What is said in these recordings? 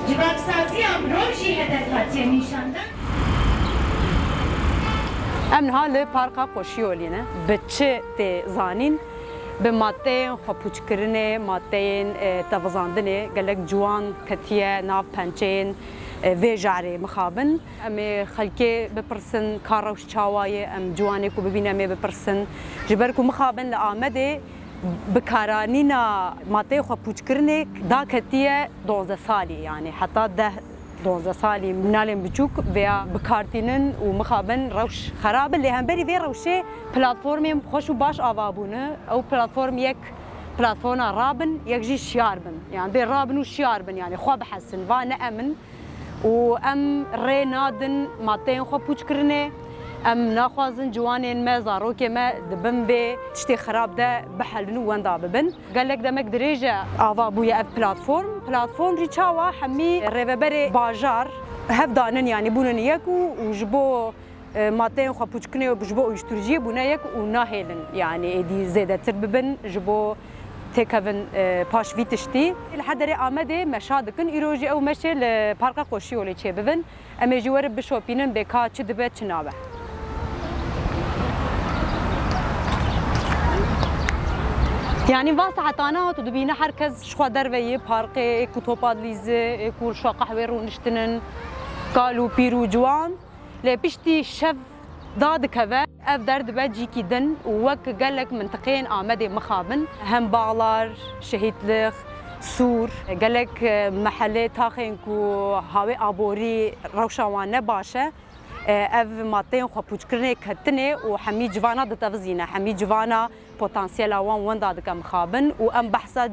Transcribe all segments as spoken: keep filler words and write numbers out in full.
Civaksaziya mirov jî hedef hatiye nîşandan. Em niha li Parka Qoşiyolî ne. Bi çi tê zanîn? Bi madeyên xwepûçkirinê, madeyên, e, tevizandinê gelek ciwan ketiye nav pençeyên, e, vê jarê mixabin. Em ê xelkê bipirsin ka rewş çawa ye, em ciwanê ku bibîne em ê bipirsin. Ji ber ku mixabin li Amedê bikaranîna madeyê xwepûçkirinê daketiye duwazdeh salî, yanî heta deh duwazdeh salî minalên biçûk vêya bikartînin û mixabin rewş xerab e. Lê hemberî vê rewşê platformên xweş û baş ava bûne. Ew platform yek platforma rabin, yek jî şiyar bin. Yanî bê rabin û şiyar bin, yanî xwe bihesin, va ne em in. Û em rê nadin madeyên xwe pûçkirinê. Em naxwazin ciwanên me, zarokê me di bin vê tiştê xirab de bihelin û wenda bibin. Gelek demek dirêj e ava bûye ev platform. Platform jî çawa hemî rêveberê bajar hev danin, yanî bûnin yek û, û ji bo, e, madeyên xwe pûçkinê û ji bo uyuşturuciyê bûne yek û nahêlin, yanî êdî zêdetir bibin ji bo têkevin, e, paş vî tiştî. Li her derê Amedê meşa dikin. Îro jî ew meşê li Parka Qoşiyolê çêbibin. Em ê jî werin bişopînin bê ka çi dibe, çi nabe. Yanî va saetana tu dibîne her kes ji xwe derve yê parkê, ê ku topa dilîze, ê ku ji xwe qehwê rûniştinin, kal û pîr û ciwan. Lê piştî şev dadikeve, ev der dibe cîkî din û wek gelek mintiqeyên Amedê mixabin, hem Bağlar, Şehîtlik, Sûr, gelek, e, mehelê taxên ku hawê aborî rewşa wan ne baş e, e, ev madeyên xwepûçkirinê ketine û hemî civana ditevizîne, hemî civana potansiyela wan wenda dike mixabin û em behsa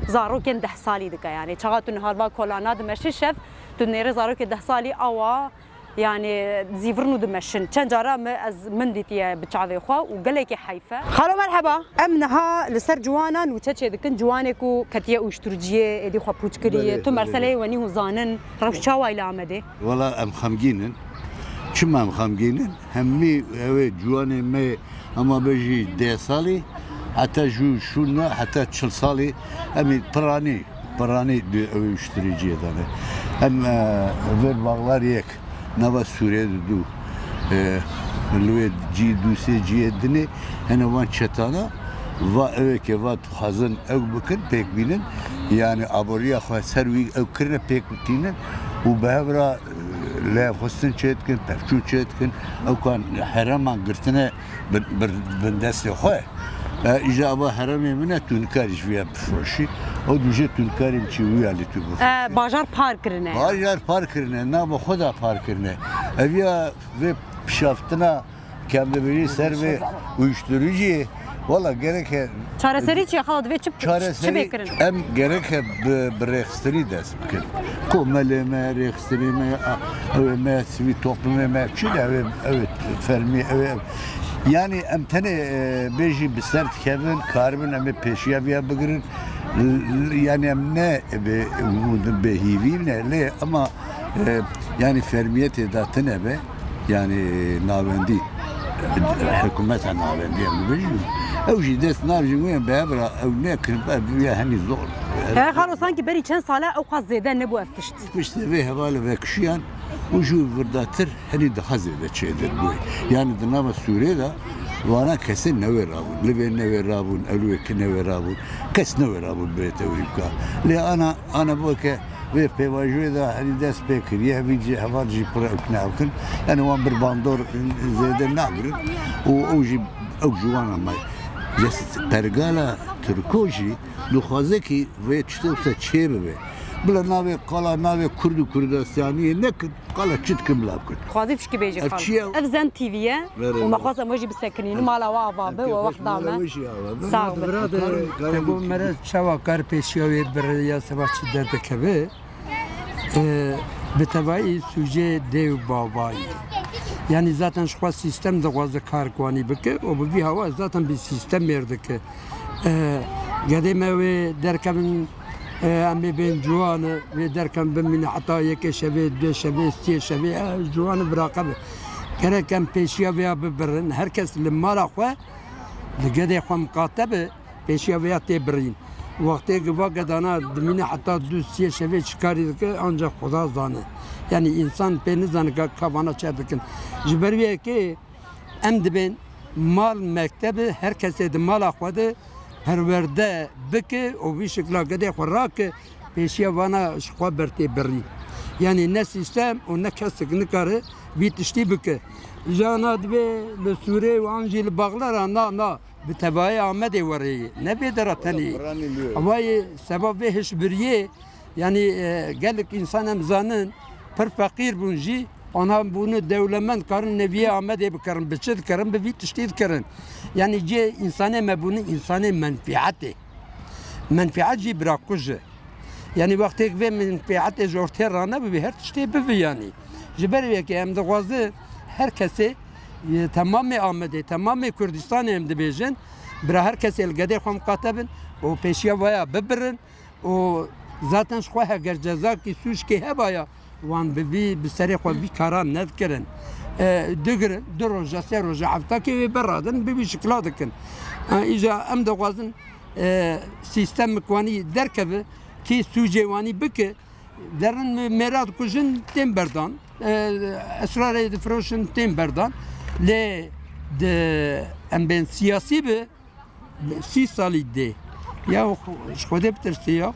zarokên deh salî dike. Yanî çaxa tu niha li va kolana dimeşî şev, tu nêrê zarokê deh salî awa Yanî zîvirn û dimeşin. Çend cara me ez, min dîtiye bi çavê xwe û gelekî heyf e. Xalo merheba. Em niha li ser ciwana nûçe çêdikin. Ciwanê ku ketiye uyuşturuciyê, êdî xwe pûç kiriye. Belê, Tu belê. merseleyê wenî hûn zanin. Rewş çawa ye li Amedê? Wela em xemgîn in. Çima em xemgîn in? Hemî ew ê ciwanê me Ema bêjî deh salî, heta jû şûna, heta çil salî, em ê piranî, piranî di ew ê uyuşturuciyê de ne. Em, e, vir Bağlar yek, nava Sûrê di du, e, li wê cî du sê ciyê dinê, hene wan çetana, va ew ê ke va dixwazin ew bikin, pêk bînin, yani aboriya xwe ser wî ew kirine pêk bikînin û bi hev re, e, lêvxistin çê dikin, pevçûn çê dikin, ew kan hereman girtine, bi, bi, bin destê xwe. E, îja ava heremê min e, tu nikarî ji vîya bifroşî. Ew dibêje tu nikarî biçî wîya lê tu bifroşî. E, bajar par kirine. Bajar par kirine, nava xwe da par kirine. Ev ya vê pişaftina, ke em dibêjî ser vê uyuşturuciyê, wela gerek e Çareserî çi ye xala? Divê çi, çi Çareserî bê kirin? Em gerek e bi, bi rêxistinî dest bikin. Komelê me, rêxistinê me, a, ew ê me, sivîl toplumê me, çi de ew ê, ew ê fermî, ew ê, ew. Yanî em tenê, e, bêjî bi ser dikevin, karibin em ê pêşiya viya bigirin. L-, l-, yanî em ne bi, bi hîvî ne, lê ema, e, yanî fermiyetê de tine be. Yani navendî, hikûmeta navendî em dibêjin. Ew jî dest navêjin wê bi hev re ew nekirin, ev ya henî zor. He, xalo, sanki berî çend sale ew qas zêde nebû ev tişt. Piştî vê hevalê vekişiyan û jû virdatir henî daha zêde çêdir bûye. Yani di nava Sûrê de vana kesê newê rabûn, livê newê rabûn, ewlûyê ki newê rabûn, kes newê rabûn bê tewrî bika. Lê ana, ana bo ke Vê pêvajoyê de herî dest pê kiriye, vî cî heval jî pir ew tune ew kin. Yani wan bir bandor zêde nagirin û ew jî, ew ji wan ama. Pergala Tirko jî dixwaze ki vê tiştê wisa çê bibe. Bila navê qala navê Kurd û Kurdastaniyê nekin, qala çi dikin bila bikin. Xwazî tişkî bêjî Ev xal. çi ye? Ev Zen T V ye Verê û me xwest em wê jî bisekinînin. Mala we ava be, we wext da me. Wê jî ava be. Sağ be. Te got mere çawa kar pêşiya wê bire ya seba çi derdikeve. E, bi tevayî sûcê dê û bava ye. Yanî zaten ji xwe sîstem dixwaze kar kwanî bike û bi vî hawa zaten bi sîstem mêr dike. E, gedê me wê derkevin, e, em ê bên ciwan e, wê derkevin bimîne heta yekê şevê, duyê şevê, siyê şevê, e, ciwan e biraqibe. Gerek em pêşiya vêya bibirin, her kes li mala xwe, li gedê xwe miqate be. Pêşiya vêya tê birîn. Wextê ki va gedana dimîne heta du siyê şevê çi karî dike, ancak Xuda zane. Yanî însan pê nizane ka, ka vana çer dikin. Ji ber wê yekê em dibên mal, mektebe, her kesê di mala xwe de perwerde bike û vî şikla gedê xwe rake, pêşiya vana ji xwe ber tê birî. Yanî ne sîstem û ne kesek nikare vî tiştî bike. Jana dibê li Sûrê û an jî li Baxlera, na, na, bi tevayê Amedê were yê. Ne vê dera tenê. Ewa yê seba vê hişbiriyê, yanî, e, gelek însan em zanin, pir feqîr bûn jî, ana bûne dewlemend, karin neviyê Amedê bikirin, bi çi dikirin, bi vî tiştî dikirin. Yanî cê însanê me bûne însanê menfîetê. Menfîet jî bira kuj e. Yanî wextêk vê menfîetê ji ortê rane bibe, her tiştê bibe yanî. Ji ber wê yekê em dixwazin her kesê, e, temamê Amedê, temamê Kurdistanê em dibêjin, bira her kesê li gedê xwe miqate bin û pêşiya vaya bibirin û zaten ji xwe heger cezakî sûckê hebaya, wan bi vî, bi serê xwe vî karan nedikirin. E, digirin, du roja, sê roja, heftakê wê beradin, bi vî şikla dikin. E, îja em dixwazin, e, sîstemik wanî derkeve, kî sûcê wanî bike, derin mêra dikujin tên berdan, e, esrarê difiroşin tên berdan. Lê di em bên siyasî bi, sî salî dê. Ya xu-, ji Xwedê bitirsî ya.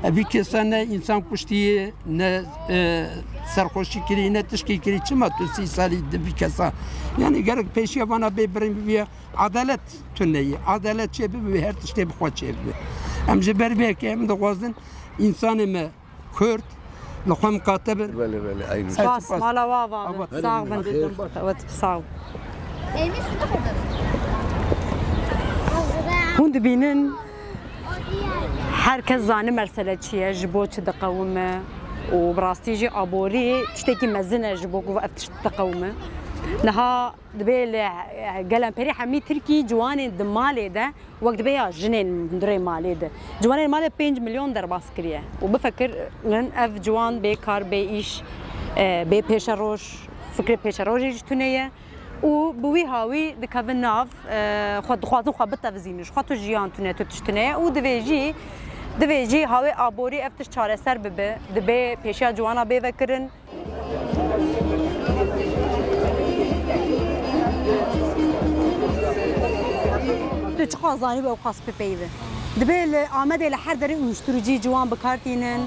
Evî kesa ne însan kuştiye, ne, e, serxweşî kirî, ne tişkî kirî. Çima tu sî salî di vî kesa? Yanî gerek pêşiya vana bê birîn bibiye. Adalet tune ye. Adalet çê bibe, her tiştê bi xwe çê bibe. Em ji ber vê yekê em dixwazin însanê me Kurd li xwe miqate bin. Belê, belê, eyni. Spas, spas. Mala we ava be. Ava. Sağ bin. Hadi, hadi, hadi. Evet, sağ ol. Hûn dibînin, her kes zane mesele çi ye, ji bo çi diqewime û bi rastî jî aborî tiştekî mezin e ji bo ku ev tişt diqewime. Niha Dibê li, e, gelemperî hemî Tirkî ciwanên di malê de, wek dibê ya jinên hundirê malê de. Ciwanên malê pênc milyon derbas kiriye. Û bifekirin ev ciwan bê kar, bê îş, e, bê pêşeroj, fikrê pêşerojê jî tune ye. Û bi wî hawî dikevin nav, e, xwe dixwazin xwe bitevizînin. Ji xwe tu jiyan tune, tu tişt tune ye. Û divê jî, divê jî hawê aborî ev tişt çareser bibe. Dibê pêşiya ciwana bê vekirin. Tu çiqas zanî be ew qas bipeyive. Dibê li Amedê li her derê uyuşturucî ciwan bi kar tînin.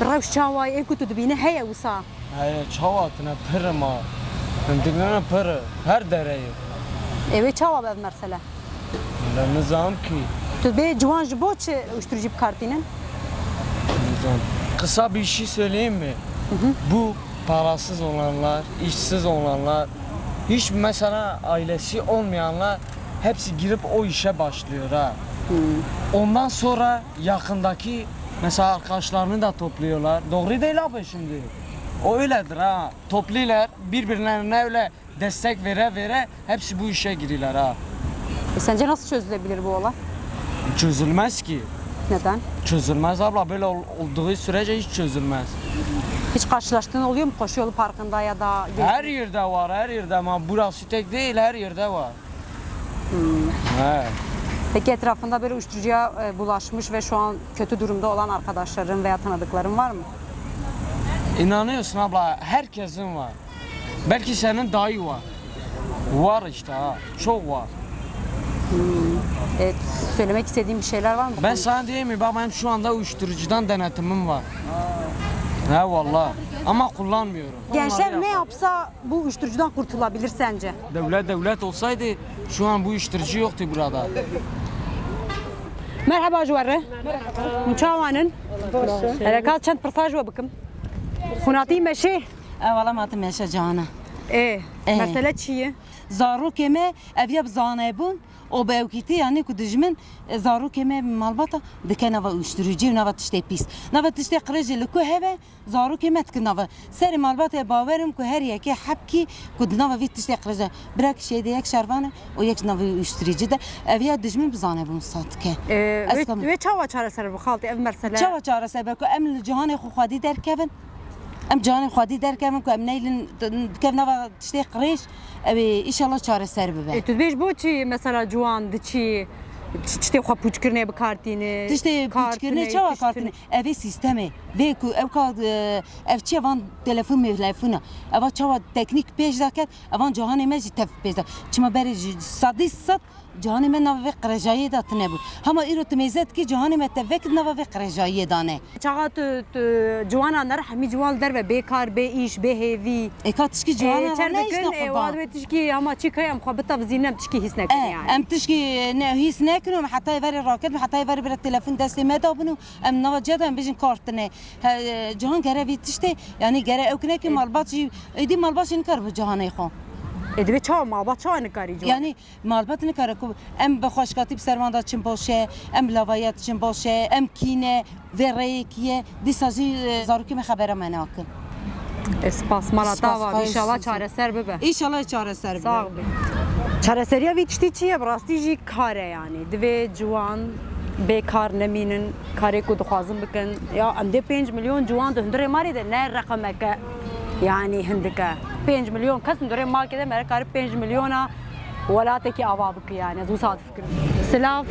Rewş çawa ye? Ê ku tu dibînî heye wisa? Heye, çawa tine pir e ma. Hindikine pir e. Her derê ye. Ê wê çawa be ev mesele? Wele nizam ki. Tu bê ciwan ji bo çi uyuşturucî bi kar tînin? Nizam. Kısa bir şey söyleyeyim mi? Hı hı. Bu parasız olanlar, işsiz olanlar, hiç mesela ailesi olmayanlar hepsi girip o işe başlıyor ha. Hı. Ondan sonra yakındaki mesela arkadaşlarını da topluyorlar. Doğru değil abi şimdi. O öyledir ha. Topluyorlar birbirlerine öyle destek vere vere hepsi bu işe giriyorlar ha. E, sence nasıl çözülebilir bu olay? Çözülmez ki. Neden? Çözülmez abla, böyle ol-, olduğu sürece hiç çözülmez. Hiç karşılaştığın oluyor mu koşu yolu parkında ya da gez- Her yerde var, her yerde ama burası tek değil, her yerde var. Hmm. He. Peki etrafında böyle uyuşturucuya, e, bulaşmış ve şu an kötü durumda olan arkadaşların veya tanıdıkların var mı? İnanıyorsun abla, herkesin var. Belki senin daha iyi var. Var işte ha. Çok var. Hmm. Evet. Söylemek istediğin bir şeyler var mı bu Ben konuda? Sana diyeyim mi? Bak, benim şu anda uyuşturucudan denetimim var. He valla. Ama kullanmıyorum. Gençler ne yapsa bu uyuşturucudan kurtulabilir sence? Devlet devlet olsaydı şu an bu uyuşturucu yoktu burada. Merhaba ji we re. Hûn çawan in? Hereka çend pirsa ji we bikim. Hûn hatî meşê? Ev wala ma tu meşe cana. Ê, Ê. Mesele çi ye? Zarokê me ev ya bi zanebûn û bi ewkîtî, yanî ku dijmin, e, zarokê me malbata dike nava uyuşturucî û nava tiştê pîs. Nava tiştê qirêjê li ku hebe, zarokê me dikin nava. Serê malbatê bawerim ku her yekê hebkî ku di nava vî tiştê qirêj de. Bira kişiyê de yek şervan e û yek ji nava uyuşturucî de. Ev ya dijmin bi zanebûn sat dike. Ee, Ez wê, kam- wê çawa çareser bi xaltê ev mesele? Çawa çareser be ku em li cihanê xwe xwedî derkevin? Em cihanê xwedî derkevin ku em neylin dikev nava tiştê qirêj, ew ê îşallah çareser bibe. E, tu dibêj bo çi mesela ciwan diçî, Çi-, çitê xwe pûçkirinê bi kar tîne, Tiştê kar pûçkirinê tine, çawa tişt kar tine. tine? Ev ê sîstemê. Vê ku ew ka, e, ev çi van telefon mevlefuna. Eva çawa teknîk pêş daket, evan cihanê me jî tev pêş da. Çima berê ji sedî sed cihanê me nava vê qirejayiyê de tine bû. Hema îro tu mêze dikî cihanê me tev vekit nava vê qirejayiyê dane. Çaxa tu, tu ciwana nerh hemî ciwan li derve bê kar, bê îş, bê hêvî. Ê ka tişkî ciwana Ê, çer re nehişne bikin, ê, wa qurban. Wê tişkî hema çi key em xwe bitevzînin, em tişkî hîs nekin Ê, yani. Em tişkî ne, hîs nekin û em heta êvarê raket, heta êvarê bira telefon destê me dabin û em nava ciya de em bijin kar tine. He, cihan gere vî tiştê, yani gere ew kine ki Ê. Malbat jî, êdî malbat jî nikar bi cihanê xwe. Ê, divê çawa malbat çawa nikarî ciwan? Yani malbat nikare ku em bi xweşkatî bi serman de çin baş e, em bi lavayet çin baş e, em kîne, vê rêyekî ye, dîsa jî, e, zarokê me xebera me nakin. E, spas, mala Spas, tava, xweş, înşallah spas. Çareser bibe. Înşallah çareser bibe. Sağ ol. Çareseriya vî tiştî çi ye? Bi rastî jî kar e yani. Divê ciwan bê kar nemînin, karê ku dixwazin bikin. Ya em dê pênc milyon ciwan di hundirê marê de ne reqemeke yani hindike. Pênc milyon kes hundirê markê de mere kare pênc milyona welatekî ava bike yani. Ez wisa Silav.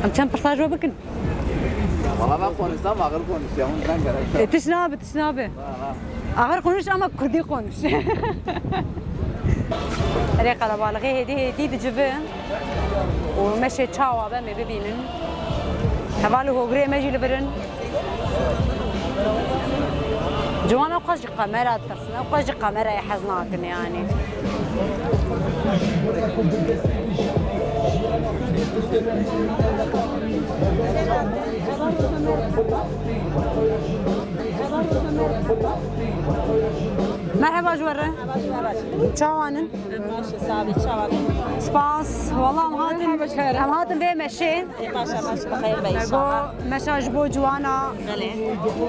Em çend pirsa ji we bikin? Valla ben konuşsam ağır konuşuyorum. Ben gerek yok. E, tiş nabe, tiş nabe. Ağır konuş ama kurdî konuş. Erê qelebalixê hêdî hêdî dicivi û meşê çawa be me bibînin. Heval û hogirê me jî li vir in. Ciwan ew qas ji kamera ditirsin, ew qas ji kamerayê hez nakin yani. Merheba ji we re. Çawan in? Em baş e, sağ be, çawa? Spas. Wala em hatin, em hatin vê meşê. Ê, baş e, baş e, bi xeyr be, înşallah. Meşa ji bo ciwana. Belê.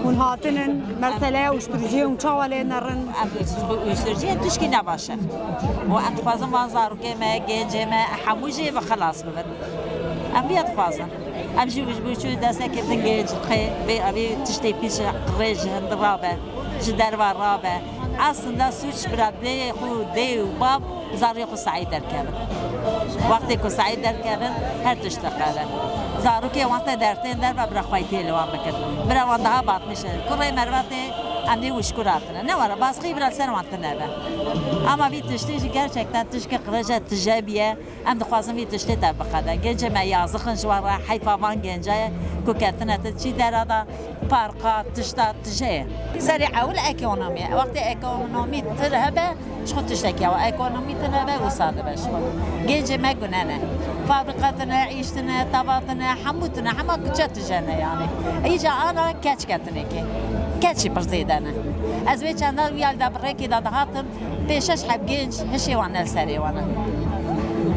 Hûn hatinin, meseleya uyuşturuciyê hûn çawa lê nerin? Em uyuşturuciyê tişkî ne baş e. Û em dixwazin van zarokê me, gencê me, hemû jî bi xilas bibin. Em vîya dixwazin. Em jî ji bo çû dest nekevin genc, qê vê evê tiştê pîç qirê ji hin rabe, ji derva rabe. Aslında suç bira dê xwe, dê û bab zarê xwe saî derkevin. Wextê ku saî derkevin, her tişt diqere. Zarokê wextê dertên derve bira xweytê li wan bikin. Bira wan daha batmiş e. Kurê mervatê em dê wişku ratine. Ne were, basqî bira ser wan tine be. Ama vî tiştê jî gerçekten tişkê qirêje tije biye. Em dixwazin vî tiştê te biqede. Gencê me yazixin ji wan re, heyfa van genca ye ku ketine ti çî dera da, parka, tişta tije ye. Serê ewil ekonomî ye. Wextê ekonomî tir hebe, ji xwe tiştekî ew. Ekonomî tir hebe, wisa dibe ji xwe. Gencê me gune ne. Fabrika tine, îş tine, tava tine, hemû tine, hema kuçe tije ne yani. Îca ana keç ketinê kê. Keç jî pir zêde ne. Ez vê çenda wî yal de bi rêkê de dihatim, pê şeş heb genç hişê wan ne li serê wan e.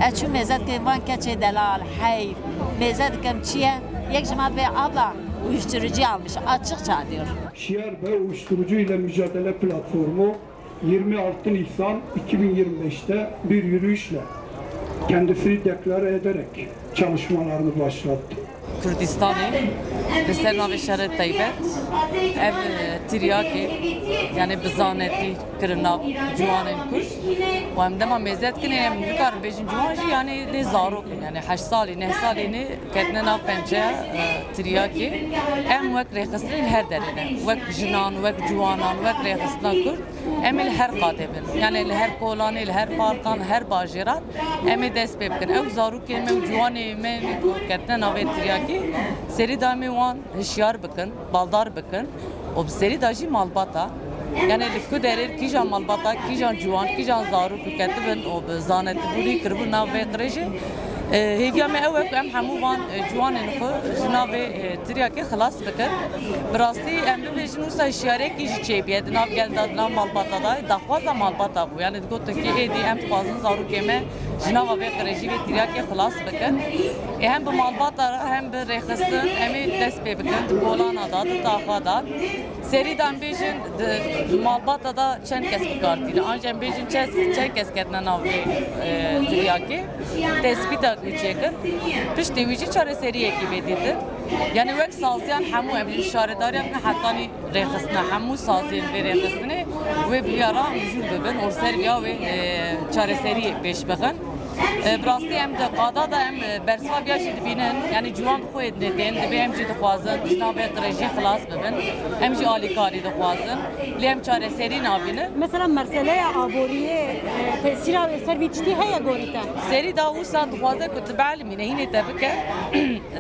Ez çûm mêze dikim van keçê delal, heyf. Mêze dikim çi ye? Yek ji me dibê abla uyuşturucu almış, açıkça diyor. Şiyar ve Uyuşturucu ile Mücadele Platformu yirmi altı Nisan iki bin yirmi beşte bir yürüyüşle kendisini deklare ederek çalışmalarını başlattı. Kurdistanê li ser navê şerê teybet ev, e, tiryakê, yani bi zanetî kirin nav ciwanên Kurd û em dema mêze dikin ê em nikarin bêjin ciwan jî, yani lê zarok in, yani heşt salî, neh salî ne ketine nav pençeya, e, tiryakê. Em wek rêxistinên her derê ne, wek jinan, wek ciwanan, wek rêxistina Kurd. Em ê li her qadê bin. Yani li her kolanê, li her parkan, li her bajêran em ê dest pê bikin. Ew zarokên me û ciwanê me ku ketine navê tiryakî, serî da em ê wan hişyar bikin, baldar bikin û bi serî da jî malbata. Yani li ku derê kîjan malbata, kîjan ciwan, kîjan zarok ku ketibin û bi zanetîbûnî kiribûn nav vê qirêjê. E, hêviya me ew e ku em hemû van, e, ciwanên xwe ji navê, e, tiryakê xilas bikin. Bi rastî em bibêjin wisa hişyariyekî jî çêbûye di nav gel de, di nav malbata de, daxwaza malbata bû. Yani digotin ki êdî em dixwazin zarokê me ji nava vê qirêjî, vê tiryakê xilas bikin. Ê hem bi malbata re hem bi rêxistin em ê dest pê bikin di kolana de, di taxa de. Serî de em bêjin di malbata de çend kes bi kar tîne, an jî em bêjin çend, çend kes ketine nav vê, e, tiryakê. Tespîta ku çêkin, piştî wî jî çareseriyekî bê dîtin. Yani wek saziyan hemû em bêjin şaredariya bikin, hetanî rêxistina hemû saziyên vê rêxistinê wê biryara mijûl bibin û li ser viya wê, e, çareseriyê pêş bixin. E, bi rastî em di qada de em, e, bersiva viya jî dibînin. Yanî ciwan bi xwe tên, dibê em jî dixwazin, ji nav vê qirêjî xilas bibin. Em jî alîkarî dixwazin. Lê em çareserî nabînin. Mesela meseleya aboriyê, e, tesîra wê ser vî tiştî heye gorî te? Serî da wisa dixwaze ku tu bielmîne, hînê te bike.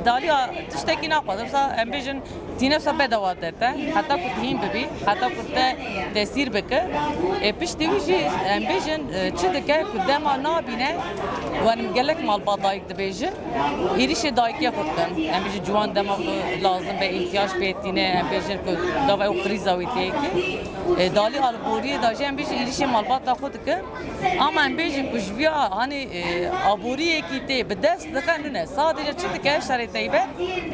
Daliya tiştekî naxwaze. Wisa em bêjin, tîne wisa bedewa derte. Heta ku tu hîn bibî, heta ku te tesîr bike. E, piştî wî jî em bêjin, e, çi dike ku dema nabîne, werin gelek malbat dayik dibêjin, êrîşê dayikê xwe dikin. Em bêjin ciwan dema ku lazim be, îhtiyac pê tîne, em bêjin ku gava ew krîza wî têkê. E, dalî alboriyê de jî em bêjin êrîşê malbata xwe dikin. Ama em bêjin ku ji viya, hanî, e, aboriyekî tê bi dest dixe, nûne sadece çi dike, şerê teybet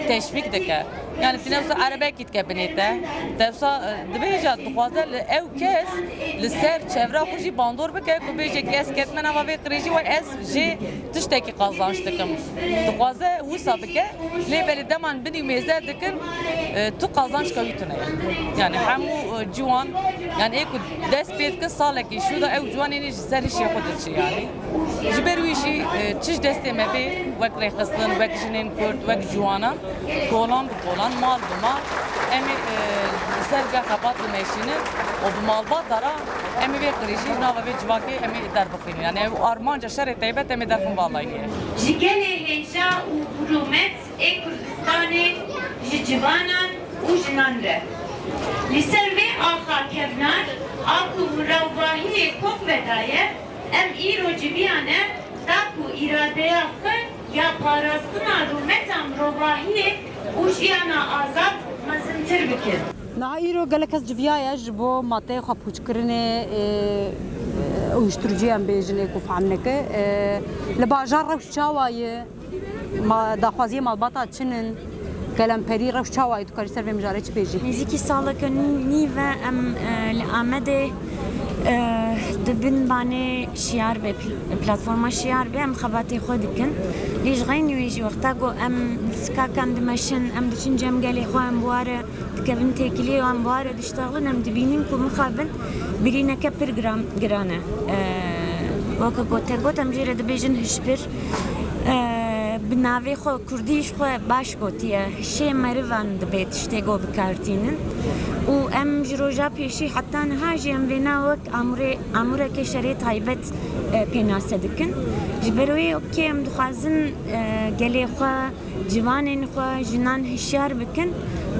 teşvîk dike. Yani tine wisa erebekî dike binê te. Te wisa, e, dibêje, dixwaze li ew kes li ser çevra xwe jî bandor bike ku bêje ki ez ketime nava vê qirêjî, wer ez jê tiştekî qazanç dikim. Dixwaze wisa bike, lê belê deman binî mêze dikin, e, tu qazançka wî tune ye. Yani hemû, e, ciwan, yani ê ku dest pê dikin salekî şû de ew ciwan ênê ji ser hişê xwe diçe yani. Ji ber wî jî, e, çi ji destê me bê, wek rêxistin, wek jinên Kurd, wek ciwanan, kolan bi kolan, mal bi mal, em ê, e, li ser vê xebat bimeşînin û bi malbata re em ê vê qirêjî nava vê civakê em ê derbixînin. Yani ev armanca şerê teybet em ê derxin valayî ye. Ji gelê hêja û birûmet ê Kurdistanê ji ciwanan û jinan re. Li ser vê axa kevnar a ku mirovahiyê kok vedaye, em îro civiyane da ku îradeya xwe ya parastina rûmeta mirovahiyê û jiyana azad mezintir bikin. Niha îro gelek kes civiyaye ji bo madeyê xwe pûçkirinê, e, e, uyuşturucu em bêjin ê ku fehm neke. E, li bajar rewş çawa ye? Ma, daxwaziyê malbata çi ne? Gelemperî rewş çawa ye? Tu karî ser vê mijarê çi bêjî? Nêzîkî saleke nî-, nîv e em, e, li Amedê, e, di bin banê Şiyar be, pl-, platforma Şiyar be em xebatê xwe dikin. Lê ji xeynî wê jî wexta ku em di sikakan dimeşin, em diçin cem gelê xwe, em bi ware dikevin têkiliyê û em bi ware diştexilin, em dibînin ku mixabin birîneke pir giran, giran e. E, weke ku te got, em jê re dibêjin hişbir. E, bi navê xwe kurdî ji xwe baş gotiye, hişê merivan dibe tiştê ku bikartînin. Û em ji roja pêşî heta niha jî em vêna wek amûrê, amûrekê şerê taybet, e, pênase dikin. Ji ber wê wekî em dixwazin, e, gelê xwe, ciwanên xwe, jinan hişyar bikin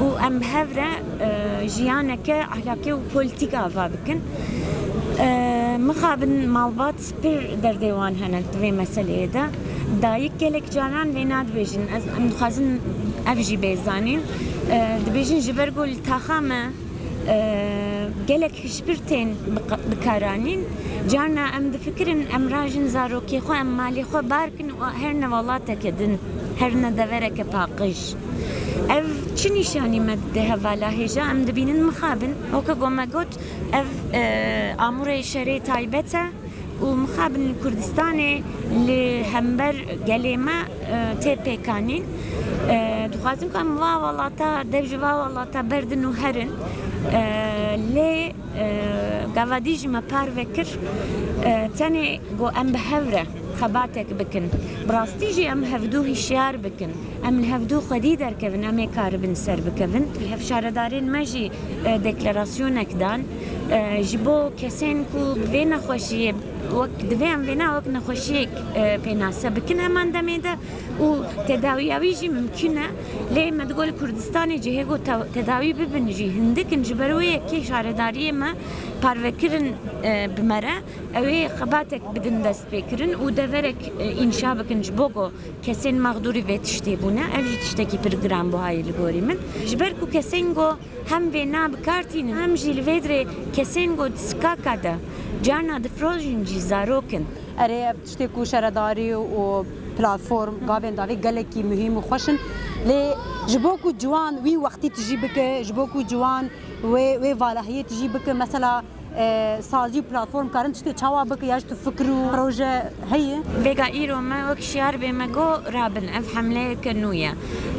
û em bi hev re, e, jiyaneke ehlakî û polîtîk ava bikin. E, mixabin malbat pir derdê wan hene di vê meseleyê de. Dayik gelek caran vê nadibêjin. Ez, em dixwazin ev jî bê zanîn. E, dibêjin ji ber ku li taxa me, e, gelek hişbir tên bi qa-, bikaranîn. Carna em difikirin em rajin zarokê xwe, em malê xwe bar kin û herne welateke din, herne devereke paqij. Ev çi nîşanî me dide hevala hêja? Em dibînin mixabin, weke ku me got, ev, e, amûrê şerê taybet e û mixabin li Kurdistanê li hember gelê me, e, tê pêkanîn. E, dixwazin ku em va welata, dev ji va welata berdin û herin. E, lê, e, gava dî jî me parve kir, e, tenê ku em bi hev re xebatek bikin. Bi rastî jî em hevdû hişyar bikin. Em li hevdû xwedî derkevin, em ê karibin ser bikevin. Hevşaredarên me jî, e, deklarasyonek dan. E, ji bo kesên ku bi vê nexweşiyê, wek divê em vêna wek nexweşiyek, e, pênase bikin heman demê de û tedawiya wî jî mimkun e. Lê me digot li Kurdistanê cihê ku te-, tedawî bibin jî hindik in, ji ber wê yekê şaredariyê me parvekirin, e, bi me re. Ew ê xebatek bidin destpêkirin û deverek, e, înşa bikin ji bo ku kesên mexdûrî vê tiştê bûne. Ev jî tiştekî pir giranbuha ye li gorî min. Ji ber ku kesên ku hem vêna bi kar tînin, hem jî li vê dirê kesên ku di sikaka de carna difrojin jî zarok in. Erê, ev tiştê ku şaredarî û platform gavên davê gelekî muhîm û xweş in. Lê ji bo ku ciwan wî wextî tijî bike, ji bo ku ciwan wê, wê valahiyê tijî bike, mesela, e, sazî û platform karin tiştê çawa bike, ya ji tu fikir û proje heye? Vêga îro me wek şiyar bê me got, rabin, ev hemleyeke nû ye.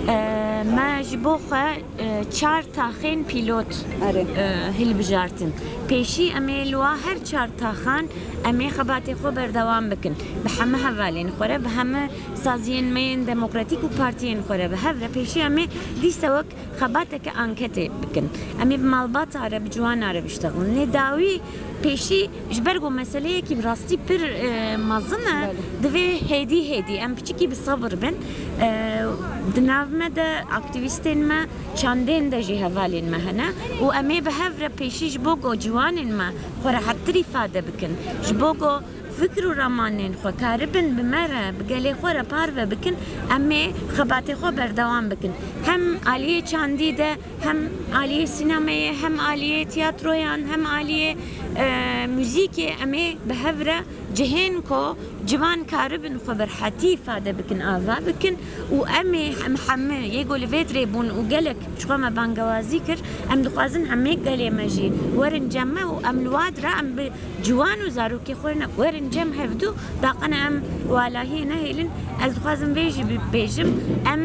E, Me ji bo xwe e, çar taxên pîlot Erê. e, hilbijartin. Pêşî em ê li wa her çar taxan em ê xebatê xwe berdewam bikin. Bi heme hevalên xwe re, bi heme saziyên me yên demokratîk û partiyên xwe re bi hev re pêşî em ê dîsa wek xebateke anketê bikin. Em ê bi malbata re, bi ciwana re biştexilin. Lê dawî pêşî ji ber ku meseleyekî bi rastî pir, e, mezin e, Belê. divê hêdî hêdî em piçikî bi sebir bin. E, di nav me de aktîvîstên me çandên de jî hevalên me hene û em ê bi hev re pêşî ji bo ku ciwanên me xwe rehettir îfade bikin, ji bo ku fikr û ramanên xwe karibin bi me re, bi gelê xwe re parve bikin, em ê xebatê xwe berdewam bikin. Hem aliyê çandî de, hem aliyê sînemeyê, hem aliyê tiyatroyan, hem aliyê, e, muzîkê em ê bi hev re cihên ku ciwan karibin xwe bi rehetî îfade bikin, ava bikin û em ê em hemî yê ku li vê dirê bûn û gelek ji xwe me bangewazî kir, em dixwazin hemî gelê me jî werin cem me û em li wa dire em bi ciwan û zarokê xwe ne werin cem hevdû daqene em walahiyê nehêlin. Ez dixwazim vê jî bibêjim, em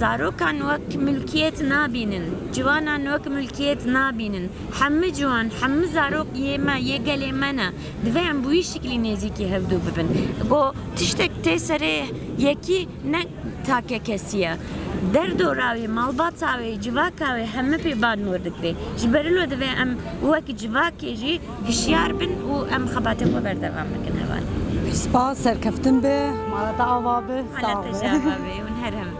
zarokan wek milkiyet nabînin, ciwanan wek milkiyet nabînin. Hemî ciwan, hemî zarok yê me, yê gelê me ne. Divê em bi wî şiklî nêzîkî hevdû bibin. Ku tiştek tê serê yekî ne take kesî ye. Derdora wê, malbata wê, civaka wê hemî pê banor dikirê. Ji ber wilo divê em wek civakê jî hişyar bin û em xebatê xwe berdewam bikin heval. Spas, serkeftin be, mala te ava be, sağ Hala ol. Te jî ava be, hûn her hemî.